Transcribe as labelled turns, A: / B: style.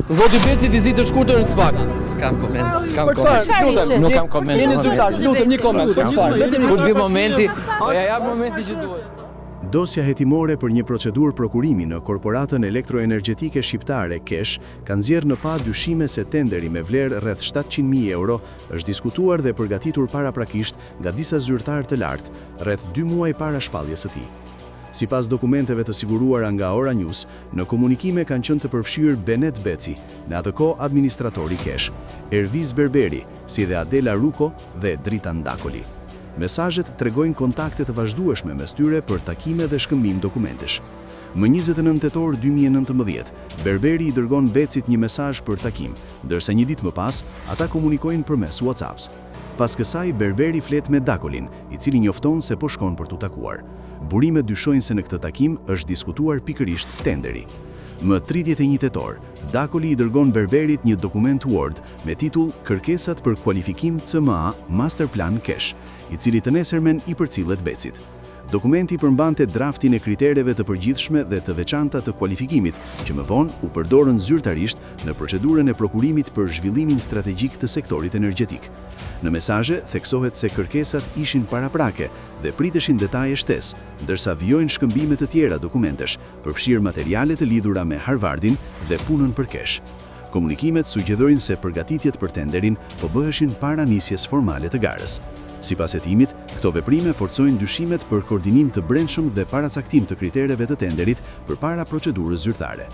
A: Zoti Beci vizitë të shkurtër në SPAK.
B: S'kam koment, s'kam
A: Për çfarë?
B: koment.
A: Lutem.
B: Nuk kam koment.
A: Jeni zyrtar, lutem një koment. Për çfarë? Vetëm një
B: Kur vi momenti, po ja jap momenti që duhet.
C: Dosja hetimore për një procedurë prokurimi në Korporatën Elektroenergjetike Shqiptare, KESH, ka nxjerrë në pah dyshime se tenderi me vlerë rreth 700.000 euro është diskutuar dhe përgatitur paraprakisht nga disa zyrtarë të lartë, rreth dy muaj para shpalljes së tij. Sipas dokumenteve të siguruara nga Ora News, në komunikime kanë qenë të përfshirë Benet Beci, në atë kohë administrator i KESH, Ervis Berberi, si dhe Adela Ruko dhe Dritan Dakoli. Mesazhet tregojnë kontakte të vazhdueshme mes tyre për takime dhe shkëmbim dokumentesh. Më 29 tetor 2019, Berberi i dërgon Becit një mesazh për takim, ndërsa një ditë më pas, ata komunikojnë përmes WhatsApp-s. Pas kësaj, Berberi flet me Dakolin, i cili njofton se po shkon për t'u takuar. Burimet dyshojnë se në këtë takim është diskutuar pikërisht tenderi. Më 31 tetor, Dakoli i dërgon Berberit një dokument Word me titull Kërkesat për kualifikim CMA Master Plan KESH, i cili të nesërmen i përcillet Becit. Dokumenti përmbante draftin e kritereve të përgjithshme dhe të veçanta të kualifikimit, që më vonë u përdorën zyrtarisht në procedurën e prokurimit për zhvillimin strategjik të sektorit energjetik. Në mesazhe theksohet se kërkesat ishin paraprake dhe priteshin detaje shtesë, ndërsa vijojnë shkëmbime të tjera dokumentesh, përfshirë materiale të lidhura me Harvardin dhe punën për KESH. Komunikimet sugjerojnë se përgatitjet për tenderin po bëheshin para nisjes formale të garës. Sipas hetimit, këto veprime forcojnë dyshimet për koordinim të brendshëm dhe paracaktim të kritereve të tenderit përpara procedurës zyrtare.